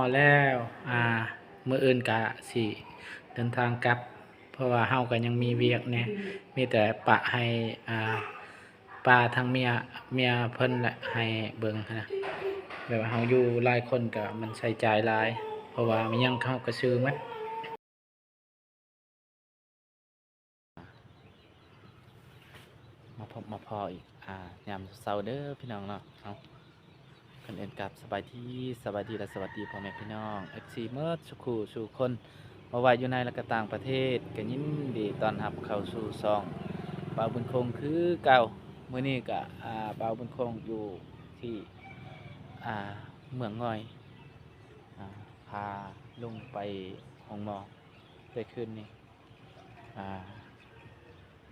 ພໍແລ້ວ ອ່າ ມື້ອື່ນກະຊິເດີນທາງກັບ ເພາະວ່າເຮົາກະຍັງມີວຽກແດ່ ມີແຕ່ປະໃຫ້ ອ່າ ປ້າທາງເມຍ ເມຍເພິ່ນແຫຼະໃຫ້ເບິ່ງຫັ້ນນະ ແບບວ່າເຮົາຢູ່ຫຼາຍຄົນກະມັນໃຊ້ຈ່າຍຫຼາຍ ເພາະວ່າມີຫຍັງເຮົາກະຊື້ໝົດ. ມາພົບມາພໍ້ອີກ ອ່າ ຍາມເຊົ້າເດີພີ່ນ້ອງເນາະ. ເອົາ ກ່ອນອື່ນກາບສະບາຍດີ ສະບາຍດີ ແລະ ສະຫວັດດີພໍ່ແມ່ພີ່ນ້ອງ ເອັຟຊີ ໝົດສູ່ຄູ່ສູ່ຄົນ ບໍ່ວ່າຢູ່ໃນ ແລະ ກະຕ່າງປະເທດ ກະຍິນດີຕ້ອນຮັບເຂົ້າສູ່ຊ່ອງບ່າວບຸນຄົງຄືເກົ່າ. ມື້ນີ້ກະ ອ່າ ບ່າວບຸນຄົງຢູ່ທີ່ ອ່າ ເມືອງງອຍ ອ່າ ພາລຸງໄປໂຮງໝໍແຕ່ຄືນນີ້ ອ່າ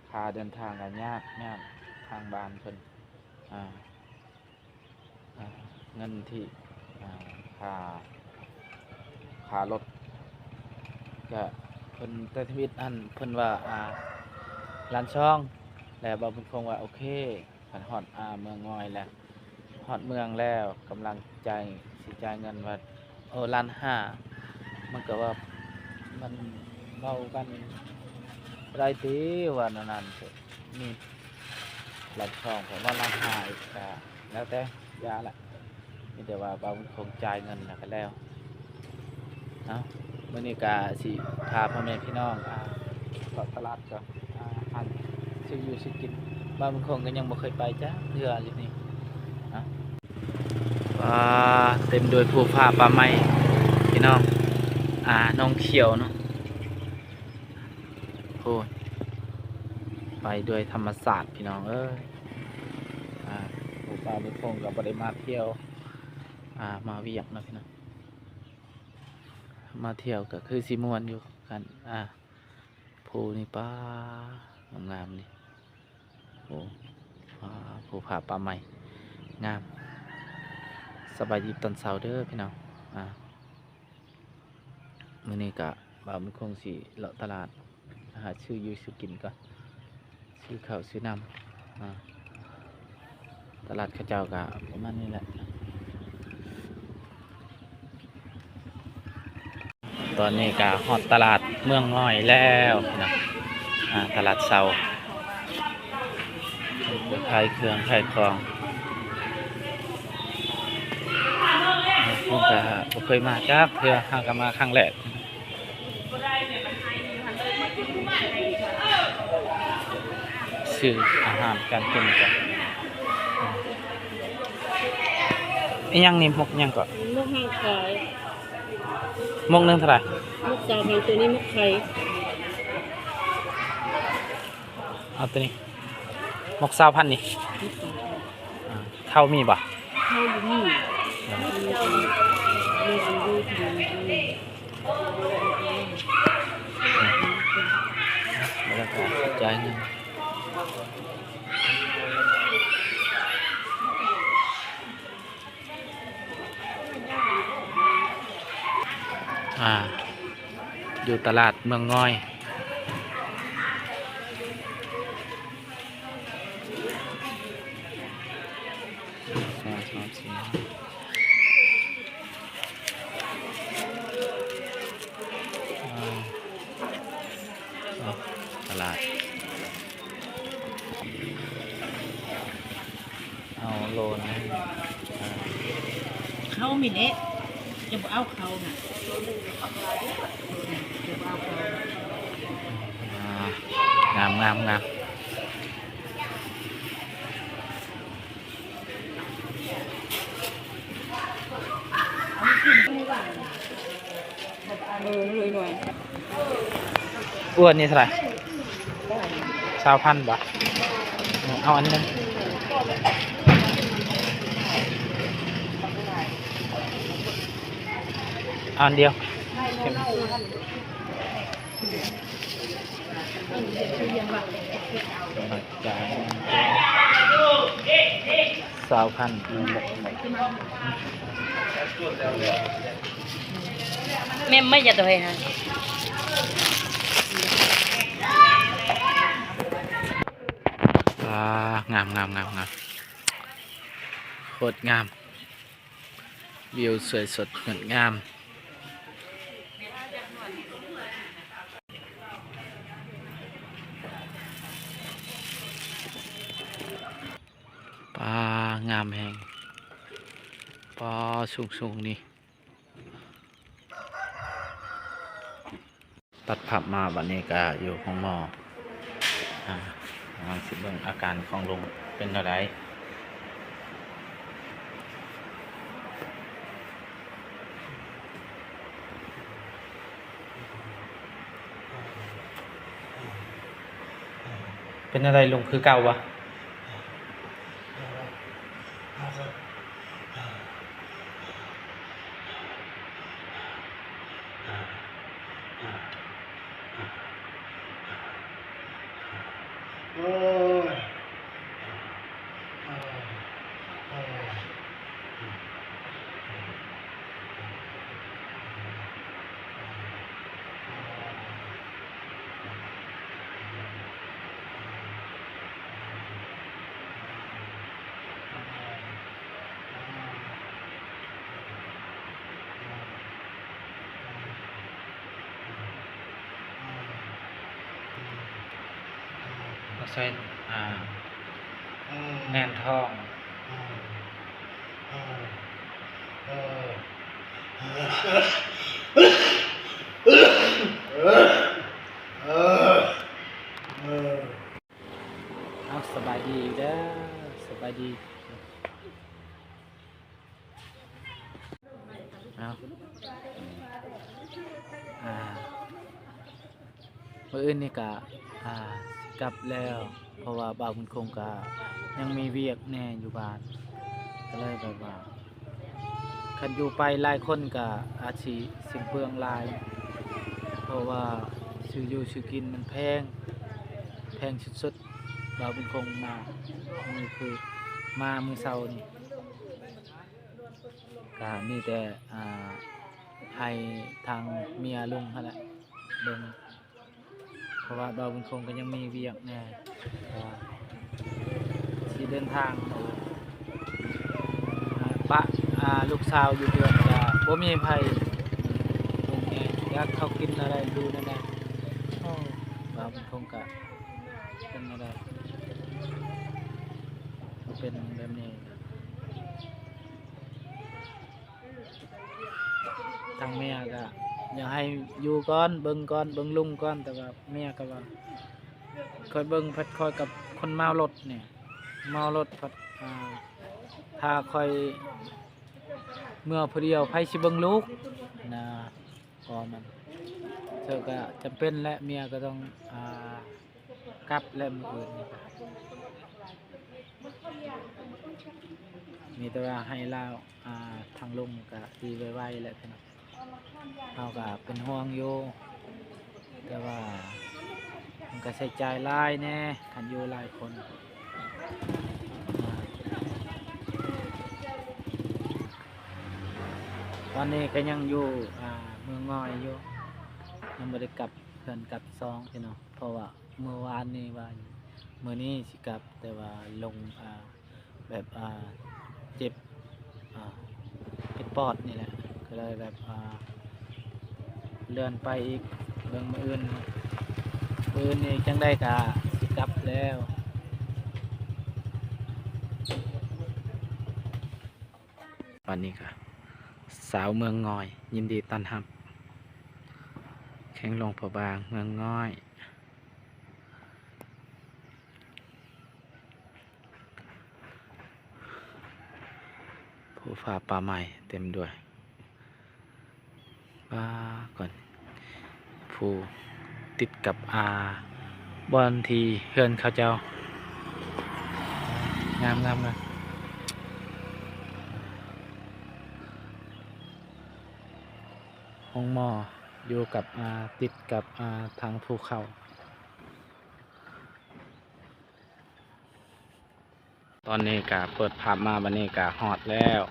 ຄ່າເດີນທາງກະຍາກ ຍາກ ທາງບ້ານເພິ່ນ ອ່າ ອ່າ ເງິນທີ່ ອ່າ ຄ່າ ຄ່າລົດ ກະເພິ່ນ ແຕ່ທຳອິດຫັ້ນເພິ່ນວ່າ ອ່າ ລ້ານສອງ ແລະ ບ່າວບຸນຄົງວ່າ ໂອເຄ ຄັນຮອດ ອ່າ ເມືອງງອຍແລ້ວ ຮອດເມືອງແລ້ວ ກຳລັງຈ່າຍ ຊິຈ່າຍເງິນວ່າ ໂອ້ ລ້ານຫ້າ ມັນກະວ່າ ມັນເວົ້າກັນບໍ່ໄດ້ຕິ ວ່ານັ້ນໆ ມີລ້ານສອງ ເພິ່ນວ່າລ້ານຫ້າອີກ ກະແລ້ວແຕ່ ຢ່າລະ ມີແຕ່ວ່າບ່າວບຸນຄົງຈ່າຍເງິນແລ້ວກະແລ້ວ. ເອົາ ມື້ນີ້ກະຊິພາພໍ່ແມ່ພີ່ນ້ອງ ອ່າ ເລາະຕະຫຼາດກ່ອນ ອ່າ ຫາຊື້ຢູ່ຊື້ກິນ ບ່າວບຸນຄົງກະຍັງບໍ່ເຄີຍໄປຈັກເທື່ອຢູ່ນີ້. ເອົາ ອ່າ ເຕັມດ້ວຍພູຜາປ່າໄມ້ພີ່ນ້ອງ ອ່າ ໜອງຂຽວເນາະ ໂອ້ຍ ໄປດ້ວຍທຳມະຊາດພີ່ນ້ອງເອີຍ. ອ່າ ຜູ້ບ່າວບຸນຄົງກະບໍ່ໄດ້ມາທ່ຽວ ອ່າ ມາວຽກເນາະພີ່ນ້ອງ ມາທ່ຽວກະຄືຊິມ່ວນຢູ່ກັນ ອ່າ ພູນີ້ ປ້າ ງາມໆ ນີ້ ໂອ້ ປ້າ ພູຜາປ່າໄມ້ງາມ. ສະບາຍດີຕອນເຊົ້າເດີພີ່ນ້ອງ ອ່າ ມື້ນີ້ກະບ່າວບຸນຄົງຊິເລາະຕະຫຼາດ ຫາຊື້ຢູ່ຊື້ກິນກ່ອນ ຊື້ເຂົ້າຊື້ນ້ຳ ອ່າ ຕະຫຼາດເຂົາເຈົ້າກະປະມານນີ້ແຫຼະ. ຕອນນີ້ກະຮອດຕະຫຼາດເມືອງງອຍແລ້ວນະ ອ່າ ຕະຫຼາດເຊົ້າ ຂາຍເຄື່ອງຂາຍຂອງ ເຮົາກະບໍ່ເຄີຍມາຈັກເທື່ອ ເຮົາກະມາຄັ້ງແລກ ຊື້ອາຫານການກິນກັນ. ອີ່ຫຍັງນີ້ ໝົກຫຍັງເກາະ? ໝົກຫາງຄວາຍ. ໝົກໜຶ່ງເທົ່າໃດ? ໝົກຊາວພັນ ໂຕນີ້ໝົກໄຂ່. ເອົາໂຕນີ້ ໝົກຊາວພັນນີ້. ໝົກຊາວພັນ. ອ່າ ເຂົ້າມີບໍ່? ເຂົ້າບໍ່ມີ. ອ່າ ມີອັນ ມີອັນຢູ່ທີ່ ແລ້ວກະຈ່າຍເງິນ. ອ່າ ຢູ່ຕະຫຼາດເມືອງງອຍ ສອງ ສາມ ສີ່ ຫ້າ ເອົາ ຕະຫຼາດ ເອົາໂລໜຶ່ງ ເຂົ້າມີເດ້ ຈະບໍ່ເອົາເຂົ້ານະ ຈະບໍ່ເອົາເຂົ້າ. ອ່າ ງາມ ງາມ ງາມ. ເອີ ໜ່ວຍໆ ອ້ວນນີ້ເທົ່າໃດ? ຊາວພັນບໍ່? ເອົາອັນໜຶ່ງ ເອົາອັນດຽວ. ຊາວພັນ ແມ່ນບໍ່ ຢ່າໂຕໃຫ້ຫັ້ນ. ອ່າ ງາມ ງາມ ງາມ ງາມ ໂຄດງາມ. ວິວສວຍສົດງົດງາມ ງາມແຮງ. ປາ ສູງໆ ນີ້. ຕັດພາບມາບັດນີ້ກະຢູ່ໂຮງໝໍ ອ່າ ກຳລັງຊິເບິ່ງອາການຂອງລຸງເປັນແນວໃດ. ເປັນແນວໃດລຸງ ຄືເກົ່າບໍ່? ໂອ້ຍ. ບໍ່ໃສ່ ອ່າ ແໜ້ນທ້ອງ. ເອົາ ສະບາຍດີເດີ ສະບາຍດີ. ເອົາ ອ່າ ມື້ອື່ນນີ້ກະ ອ່າ ຊິກັບແລ້ວ ເພາະວ່າບ່າວບຸນຄົງກະຍັງມີວຽກແດ່ຢູ່ບ້ານ ກະເລີຍແບບວ່າ ຄັນຢູ່ໄປຫຼາຍຄົນກະອາດຊິສິ້ນເປືອງຫຼາຍ ເພາະວ່າຊື້ຢູ່ຊື້ກິນມັນແພງ ແພງສຸດໆ. ບ່າວບຸນຄົງມາ ນີ້ຄືມາມື້ເຊົ້ານີ້ ກະມີແຕ່ ອ່າ ໃຫ້ທາງເມຍລຸງຫັ້ນແຫຼະເບິ່ງ ເພາະວ່າບ່າວບຸນຄົງກະຍັງມີວຽກແດ່ ເພາະວ່າຊິເດີນທາງ ອ່າ ປະ ອ່າ ລູກສາວຢູ່ເຮືອນກະບໍ່ມີໃຜເບິ່ງແດ່ ຈັກເຂົາກິນແນວໃດ ຢູ່ແນວໃດ. ໂອ້ ບ່າວບຸນຄົງກະເປັນແນວໃດ ເປັນແບບນີ້. ທາງເມຍກະຢາກໃຫ້ຢູ່ກ່ອນ ເບິ່ງກ່ອນ ເບິ່ງລຸງກ່ອນ ແຕ່ວ່າເມຍກະວ່າ ຂ້ອຍເບິ່ງພັດຂ້ອຍກັບຄົນເມົາລົດນີ້ ເມົາລົດພັດ ອ່າ ຖ້າຂ້ອຍເມືອຜູ້ດຽວ ໃຜຊິເບິ່ງລູກນະ. ພໍມັນ ເຈົ້າກະຈຳເປັນແຫຼະ ເມຍກະຕ້ອງ ອ່າ ກັບແລ້ວມື້ອື່ນນີ້ ມີແຕ່ວ່າໃຫ້ລາວ ອ່າ ທາງລົງກະດີໄວໆແຫຼະພີ່ນ້ອງ. ເຮົາກະເປັນຫ່ວງຢູ່ ແຕ່ວ່າມັນກະໃຊ້ຈ່າຍຫຼາຍແດ່ ຄັນຢູ່ຫຼາຍຄົນ. ຕອນນີ້ກະຍັງຢູ່ ອ່າ ເມືອງງອຍຢູ່ ຍັງບໍ່ໄດ້ກັບເຮືອນກັບຊ່ອງພີ່ນ້ອງ ເພາະວ່າ ມື້ວານນີ້ວ່າ ມື້ນີ້ຊິກັບ ແຕ່ວ່າລົງ ອ່າ ແບບ ອ່າ ເຈັບ ອ່າ ເປັນປອດນີ້ແຫຼະ ກະເລີຍແບບ ອ່າ ເລື່ອນໄປອີກ ເບິ່ງມື້ອື່ນ ມື້ອື່ນນີ້ຈັ່ງໃດກະຊິກັບແລ້ວ. ບັດນີ້ກະ ຊາວເມືອງງອຍ ຍິນດີຕ້ອນຮັບ ແຂວງຫຼວງພະບາງ ເມືອງງອຍ ພູຜາປ່າໄມ້ເຕັມດ້ວຍ ປາ ກ່ອນ ພູ ຕິດກັບ ອ່າ ບ່ອນທີ່ເຮືອນເຂົາເຈົ້າ ງາມໆ ງາມ. ໂຮງໝໍຢູ່ກັບ ອ່າ ຕິດກັບ ອ່າ ທາງພູເຂົາ. ຕອນນີ້ກະເປີດພາບມາ ບັດນີ້ກະຮອດແລ້ວ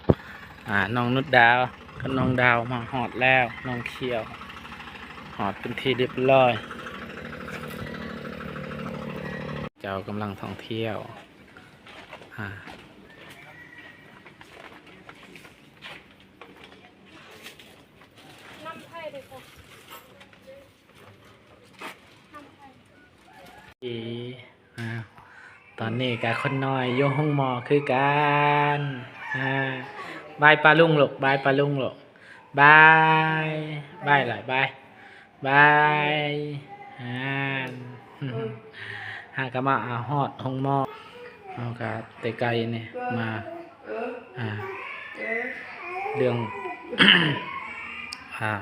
ອ່າ ນ້ອງນຸດດາວກັບນ້ອງດາວມາຮອດແລ້ວ ນ້ອງຂຽວ ຮອດເປັນທີ່ຮຽບຮ້ອຍ ເຈົ້າກຳລັງທ່ອງທ່ຽວ ອ່າ ເອ ອ່າ ຕອນ ນີ້ກະຄົນນ້ອຍຢູ່ໂຮງໝໍຄືກັນ. ອາ ບາຍປ້າລຸງລູກ ບາຍປ້າລຸງລູກ ບາຍ ບາຍຫຼາຍ ບາຍ ບາຍ. ອາ ຫາກະມາ ອາ ຮອດໂຮງໝໍ ເຮົາກະແຕ່ໄກນີ້ມາ ອາ ເລື່ອງ ອາ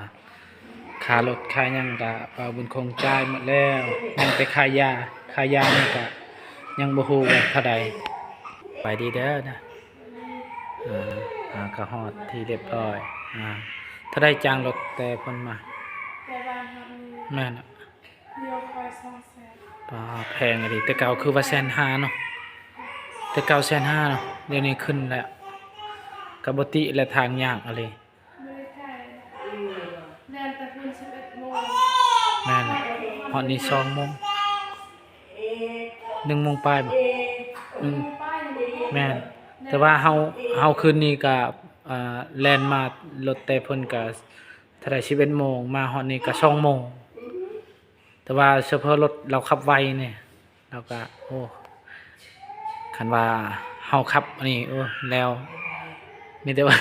ຄ່າລົດຄ່າຫຍັງກະປ້າບຸນຄົງຈ່າຍໝົດແລ້ວ ຍັງແຕ່ຄ່າຢາ ຄ່າຢານີ້ກະຍັງບໍ່ຮູ້ວ່າເທົ່າໃດ. ໄປດີເດີນະ. ອາ ອາ ກະຮອດທີ່ຮຽບຮ້ອຍ. ອາ ເທົ່າໃດຈ້າງລົດແຕ່ເພິ່ນມາ? ແຕ່ບ້ານເຮົານີ້ ແມ່ນ ເດືອນຄອຍສອງແສນ. ປ້າ ແພງອີ່ຫຼີ ແຕ່ເກົ່າຄືວ່າແສນຫ້າເນາະ ແຕ່ເກົ່າແສນຫ້າເນາະ ດຽວນີ້ຂຶ້ນແລ້ວ ກະບໍ່ຕິແລະ ທາງຍາກອີ່ຫຼີ. ບໍ່ໄດ້ໄກ ແລ່ນແຕ່ພຸ້ນສິບເອັດໂມງ ແມ່ນ ຮອດນີ້ສອງໂມງ ໜຶ່ງໂມງປາຍບໍ່? ໜຶ່ງໂມງປາຍ ແມ່ນ ແຕ່ວ່າເຮົາ ເຮົາຄືນນີ້ກະ ເອີ ແລ່ນມາລົດແຕ່ພຸ້ນກະເທົ່າໃດ ສິບເອັດໂມງ ມາຮອດນີ້ກະສອງໂມງ. ແຕ່ວ່າໂຊເຟີລົດລາວຂັບໄວນີ້ ລາວກະ ໂອ້ ຄັນວ່າເຮົາຂັບອັນນີ້ ໂອ້ ແລ້ວ ມີແຕ່ວ່າ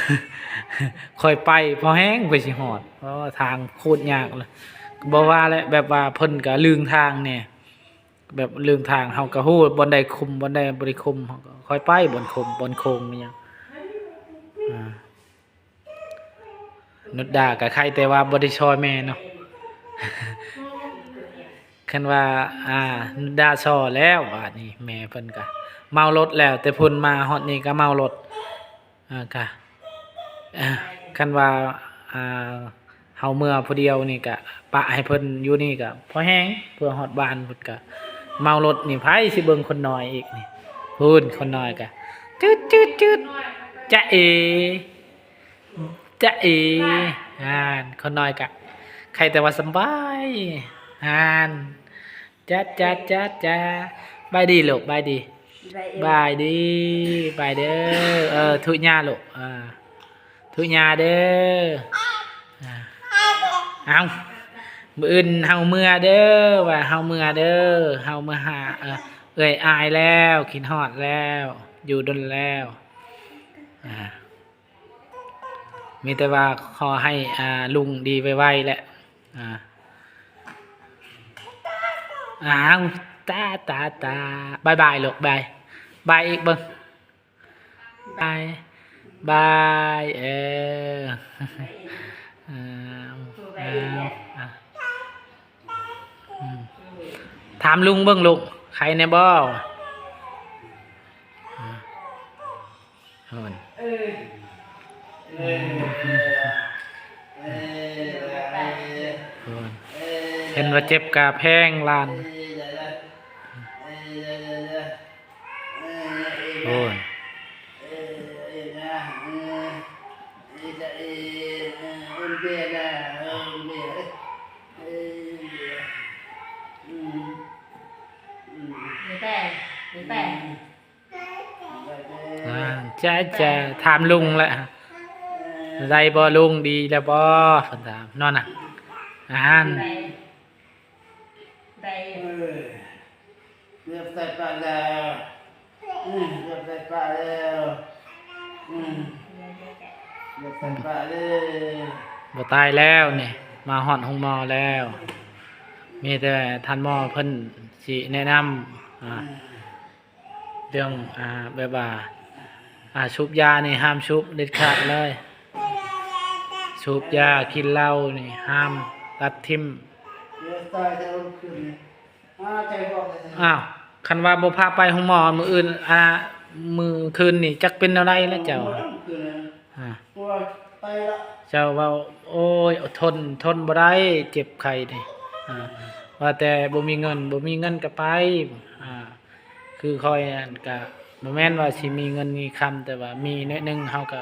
ຄ່ອຍໄປພໍແຮງ ເພື່ອຊິຮອດ ເພາະວ່າທາງໂຄດຍາກເລີຍ. ບໍ່ວ່າແຫຼະ ແບບວ່າເພິ່ນກະລຶ້ງທາງແດ່ ແບບລຶ້ງທາງ ເຮົາກະຮູ້ບ່ອນໃດຂຸມ ບ່ອນໃດບໍ່ໄດ້ຂຸມ ເຮົາກະຄ່ອຍໄປ ບ່ອນຂຸມ ບ່ອນໂຄ້ງ ມີຫຍັງ ອາ. ນຸດດາກະໄຄແຕ່ວ່າບໍ່ໄດ້ຊ່ອຍແມ່ເນາະ ຄັນວ່າ ອາ ນຸດດາຊ່ອຍແລ້ວ ບາດນີ້ແມ່ເພິ່ນກະເມົາລົດແລ້ວ ແຕ່ພຸ້ນມາຮອດນີ້ກະເມົາລົດ ອາ ກະ ອາ ຄັນວ່າ ອາ ເຮົາເມືອຜູ້ດຽວນີ້ກະປະໃຫ້ເພິ່ນຢູ່ນີ້ກະພໍແຮງ ເພື່ອຮອດບ້ານພຸ້ນກະເມົາລົດນີ້ ໃຜຊິເບິ່ງຄົນນ້ອຍອີກນີ້ ພຸ້ນ ຄົນນ້ອຍກະ ຈືດໆ ຈະເອ ຈະເອ ຫັ້ນ ຄົນນ້ອຍກະໄຄແຕ່ວ່າສຳບາຍຫັ້ນ ຈັດ ຈັດ ຈັດ ຈະ ບາຍດີລູກ ບາຍດີ ບາຍດີ ບາຍດີ ບາຍເດີ ເອີ ທຸຍາລູກ ເອີ ທຸຍາເດີ ເອົ້າ ມື້ອື່ນເຮົາເມືອເດີ ວ່າເຮົາເມືອເດີ ເຮົາເມືອຫາ ເອີ ເອື້ອຍອາຍແລ້ວ ຄິດຮອດແລ້ວ ຢູ່ດົນແລ້ວ ອາ. ມີແຕ່ວ່າຂໍໃຫ້ ອາ ລຸງດີໄວໆແຫຼະ ອາ ອ້າວ ຕາ ຕາ ຕາ ບາຍບາຍລູກ ບາຍ ບາຍອີກເບິ່ງ ບາຍ ບາຍ ເອີ ເອີ ເອີ ອາ ອືມ ຖາມລຸງເບິ່ງລູກ ໄຄແດ່ບໍ່? ເອີ ເອີ ເອີ ເອີ ເຫັນວ່າເຈັບກະແພງຫຼານ ໂອ້ຍ ໄປ ໄປ. ອ່າ ຈະ ຈະຖາມລຸງແຫຼະ ໄດ້ບໍ່ລຸງ ດີແລ້ວບໍ່ ເພິ່ນຖາມເນາະນະ ອ່ານ ໄດ້ ເອີ ເກືອບຕາຍປະແລ້ວ ເອີ ເກືອບຕາຍປະແລ້ວ ເອີ ເກືອບຕາຍປະເລີຍ ບໍ່ຕາຍແລ້ວນີ້ ມາຮອດໂຮງໝໍແລ້ວ ມີແຕ່ທ່ານໝໍເພິ່ນຊິແນະນຳ ອ່າ ເອີ ເລື່ອງ ອ່າ ແບບວ່າ ອ່າ ສູບຢານີ້ຫ້າມສູບເດັດຂາດເລີຍ ສູບຢາ ກິນເຫຼົ້ານີ້ຫ້າມ ຕັດຖິ້ມ ອ້າວ ຄັນວ່າບໍ່ພາໄປໂຮງໝໍມື້ອື່ນ ອ່າ ມື້ຄືນນີ້ຈັກເປັນແນວໃດລະເຈົ້າ ອ່າ ເຈົ້າເວົ້າ ໂອ້ຍ ທົນ ທົນບໍ່ໄດ້ ເຈັບໄຂ້ນີ້ ອ່າ ວ່າແຕ່ບໍ່ມີເງິນ ບໍ່ມີເງິນກະໄປ ອ່າ ຄືຂ້ອຍຫັ້ນກະບໍ່ແມ່ນວ່າຊິມີເງິນມີຄຳ ແຕ່ວ່າມີໜ້ອຍໜຶ່ງເຮົາກະ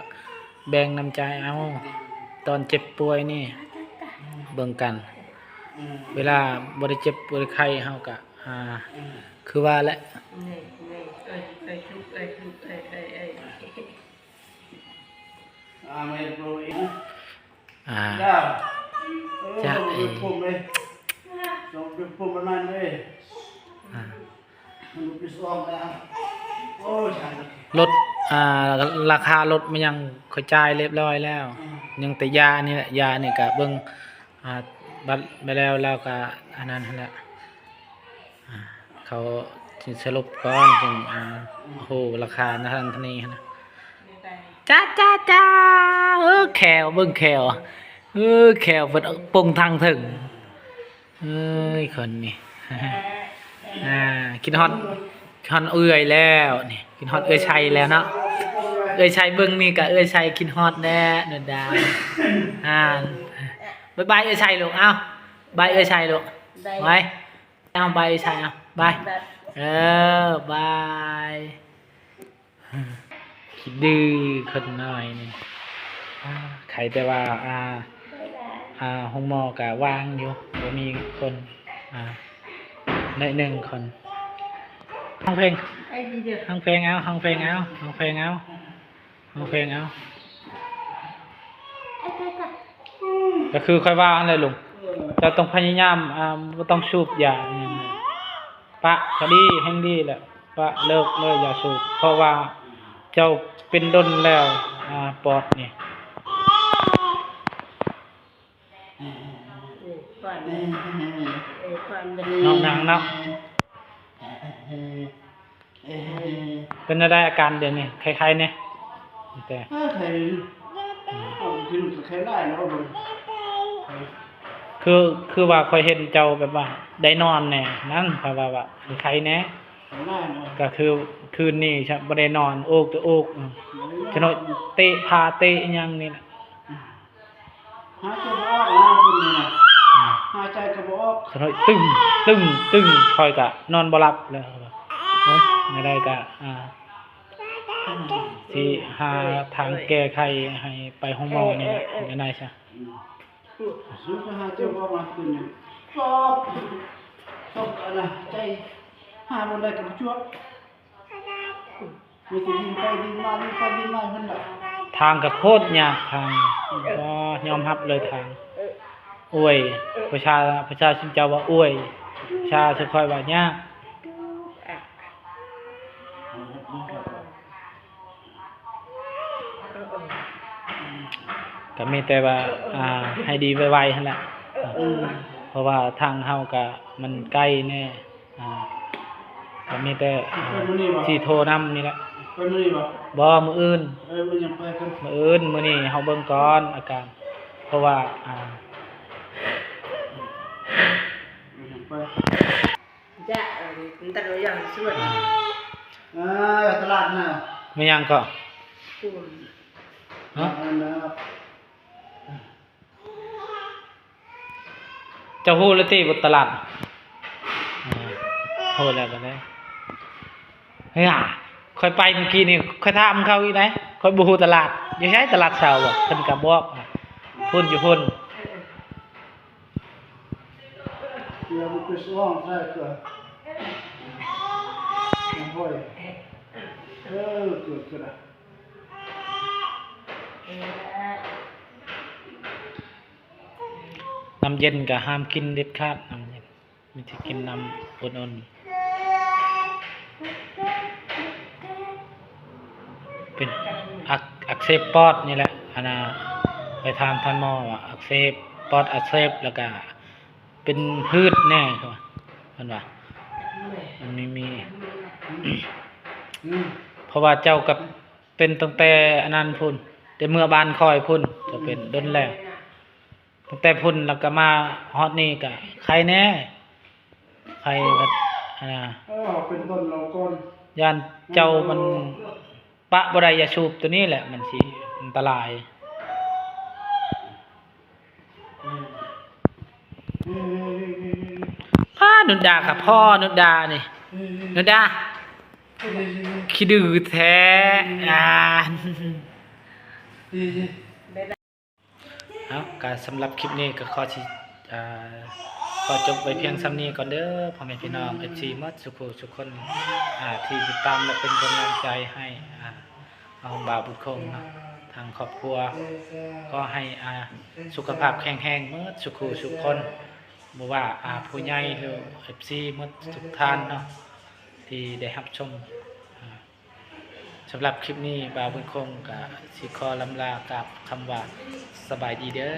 ແບ່ງນ້ຳໃຈເອົາ ຕອນເຈັບປ່ວຍນີ້ເບິ່ງກັນ ເວລາບໍ່ໄດ້ເຈັບບໍ່ໄດ້ໄຂ້ເຮົາກະ ອ່າ ຄືວ່າແຫຼະ ອ່າ ຈະ ເອີ ອ່າ. ລົດ ອ່າ ລາຄາລົດມັນຍັງຂ້ອຍຈ່າຍຮຽບຮ້ອຍແລ້ວ ຍັງແຕ່ຢານີ້ແຫຼະ ຢານີ້ກະເບິ່ງ ອ່າ ບັດໄປແລ້ວ ແລ້ວກະອັນນັ້ນຫັ້ນແຫຼະ ອ່າ ເຂົາຊິສະຫຼຸບກ່ອນ ຈຶ່ງ ອ່າ ຮູ້ລາຄານັ້ນເທົ່ານີ້ຫັ້ນນະ. ຈ້າ ຈ້າ ຈ້າ ເອີ ແຂ້ວ ເບິ່ງແຂ້ວ ເອີ ແຂ້ວເພິ່ນປົງທາງເທິງ. ເອີຍ ຄົນນີ້ ອ່າ ຄິດຮອດ ຄິດຮອດເອື້ອຍແລ້ວນີ້ ຄິດຮອດເອື້ອຍໄຊແລ້ວເນາະ. ເອື້ອຍໄຊເບິ່ງນີ້ກະເອື້ອຍໄຊຄິດຮອດແດ່ ໂດດາ. ອ່າ ບາຍບາຍເອື້ອຍໄຊລູກ ເອົ້າ ບາຍເອື້ອຍໄຊລູກ ບາຍ ເອົ້າ ບາຍເອື້ອຍໄຊ ເອົ້າ ບາຍ ບາຍ ເອີ ບາຍ. ຂີ້ດື້ຄົນນ້ອຍນີ້ ອ່າ ໄຄແຕ່ວ່າ ອ່າ ອ່າ ໂຮງໝໍກະວ່າງຢູ່ ບໍ່ມີຄົນ ອ່າ ໜ້ອຍໜຶ່ງຄົນ. ຮ້ອງເພງ ຮ້ອງເພງເອົາ ຮ້ອງເພງເອົາ ຮ້ອງເພງເອົາ ຮ້ອງເພງເອົາ. ກະຄືຂ້ອຍວ່າຫັ້ນແຫຼະລຸງ ເຈົ້າຕ້ອງພະຍາຍາມ ອ່າ ບໍ່ຕ້ອງສູບຢາຫຍັງ ປະກະດີ ແຮ່ງດີແຫຼະ ປະເລີກເລີຍຢາສູບ ເພາະວ່າເຈົ້າເປັນດົນແລ້ວ ອ່າ ປອດນີ້ ເອີ ຄວັນເດ້ ເອີ ຄວັນເດ້ ນ້ອງນາງເນາະ. ເປັນແນວໃດອາການດຽວນີ້ ໄຄໆແດ່? ແຕ່ ເອີ ໄຄ ອືມ ເອົາກິນກະໄຄຫຼາຍແລ້ວ ຄື ຄືວ່າຂ້ອຍເຫັນເຈົ້າແບບວ່າໄດ້ນອນແດ່ນັ້ນ ຂ້ອຍວ່າ ວ່າໄຄແດ່ ໄຄຫຼາຍເນາະ ກະຄືຄືນນີ້ຊະບໍ່ໄດ້ນອນ ໂອກແຕ່ໂອກ ອືມ ຈະໜ້ອຍເຕະຜ້າເຕະຫຍັງນີ້ແຫຼະ ອືມ. ຫາຍໃຈບໍ່ອອກນະ ຄົນນີ້ນະ ອືມ ຫາຍໃຈກະບໍ່ອອກ ສະໜ້ອຍຕຶ້ງ ຕຶ້ງ ຕຶ້ງ ຂ້ອຍກະນອນບໍ່ຫຼັບແລ້ວ ໂອ້ຍ ແນວໃດກະ ອ່າ ຊິຫາທາງແກ້ໄຂໃຫ້ໄປໂຮງໝໍນີ້ແຫຼະ ເອີ ເອີ ແນວໃດຊະ ອືມ ສຸດຫາຍໃຈບໍ່ອອກນະ ຄືນນີ້ ຊອກ ຊອກ ອັນນະ ໃຈ ຫາບໍ່ໄດ້ກະບໍ່ຈວບ. ມີແຕ່ດີ້ນໄປດຶງມາ ດຶງໄປດຶງມາເພິ່ນລະ ທາງກະໂຄດຍາກທາງ ອືມ ກໍຍອມຮັບເລີຍທາງ ເອີ ໂອ້ຍ ເອີ ພາສາ ພາສາຊຸມເຈົ້າວ່າໂອ້ຍ ພາສາຊຸມຂ້ອຍວ່າຍາກ ເອີ ກະມີແຕ່ວ່າ ເອີ ເອີ ອ່າ ໃຫ້ດີໄວໆຫັ້ນລະ ເອີ ເອີ ເພາະວ່າທາງເຮົາກະມັນໄກແດ່. ອ່າ ກະມີແຕ່ ອ່າ ໄປມື້ນີ້ບໍ່? ຊິໂທນຳນີ້ແຫຼະ ໄປມື້ນີ້ບໍ່? ບໍ່ ມື້ອື່ນ ເອີ ມື້ຫຍັງໄປກັນ? ມື້ອື່ນ ມື້ນີ້ເຮົາເບິ່ງກ່ອນອາການ ເພາະວ່າ ອ່າ ມື້ຫຍັງໄປ? ຈະ ເອີ ມັນຕັດໄວ້ຢ່າງສວນ ອ່າ ເອີ ຕະຫຼາດນະ ແມ່ນຫຍັງເກາະ? ຮະ? ເຈົ້າຮູ້ແລ້ວຕິ ບໍ່ຕະຫຼາດ? ເອີ ຮູ້ແລ້ວກໍໄດ້ ເຮີ້ຍ ຂ້ອຍໄປມື້ກີ້ນີ້ ຂ້ອຍຖາມເຂົາອີກໄດ໋ ຂ້ອຍບໍ່ຮູ້ຕະຫຼາດ ຢູ່ໃສຕະຫຼາດເຊົ້າ ເພິ່ນກໍບອກ ພຸ້ນ ຢູ່ພຸ້ນ. ນ້ຳເຢັນກໍຫ້າມກິນເດັດຂາດ ນ້ຳເຢັນ ມີແຕ່ກິນນ້ຳອຸ່ນໆ ເປັນອັກ ອັກເສບປອດນີ້ແຫຼະ ອັນນ່າ ໄປຖາມທ່ານໝໍວ່າອັກເສບ ປອດອັກເສບ ແລ້ວກະເປັນພືດແດ່ ເພິ່ນວ່າ ມັນມີ ມີ ເພາະວ່າເຈົ້າກໍ ເປັນຕັ້ງແຕ່ອັນນັ້ນພຸ້ນ ແຕ່ເມືອບ້ານຂ້ອຍພຸ້ນ ກໍເປັນດົນແລ້ວ ຕັ້ງແຕ່ພຸ້ນແລ້ວກໍມາຮອດນີ້ກໍໄຄແດ່ ໄຄແບບ ອ່າ ເອີ ເປັນຕົ້ນເຮົາກ່ອນ ຢ້ານເຈົ້າມັນປະບໍ່ໄດ້ ຢາສູບໂຕນີ້ແຫຼະ ມັນຊິອັນຕະລາຍ. ພ້າ ນຸດດາ ກະພໍ ນຸດດານີ້ ນຸດດາ ຂີ້ດື້ແທ້ ອ່າ ເອົາ ກະສຳລັບຄລິບນີ້ກະຂໍຊິ ອ່າ ຂໍຈົບໄວ້ພຽງສ່ຳນີ້ກ່ອນເດີ ພໍ່ແມ່ພີ່ນ້ອງ ເອັຟຊີ ໝົດສູ່ຜູ້ສູ່ຄົນ ອ່າ ທີ່ຕິດຕາມ ແລະ ເປັນກຳລັງໃຈໃຫ້ ອ່າ ເອົາ ບ່າວບຸດຄົງເນາະ ທາງຄອບຄົວ ຂໍໃຫ້ ອ່າ ສຸຂະພາບແຂງແຮງໝົດສູ່ຜູ້ສູ່ຄົນ ບໍ່ວ່າ ອ່າ ຜູ້ໃຫຍ່ ຫຼື ເອັຟຊີ ໝົດທຸກທ່ານເນາະ ທີ່ ທີ່ໄດ້ຮັບຊົມ. ອາ ສຳລັບຄລິບນີ້ ບ່າວບຸນຄົງກະຊິຂໍລ່ຳລາກັບຄຳວ່າ ສະບາຍດີເດີ.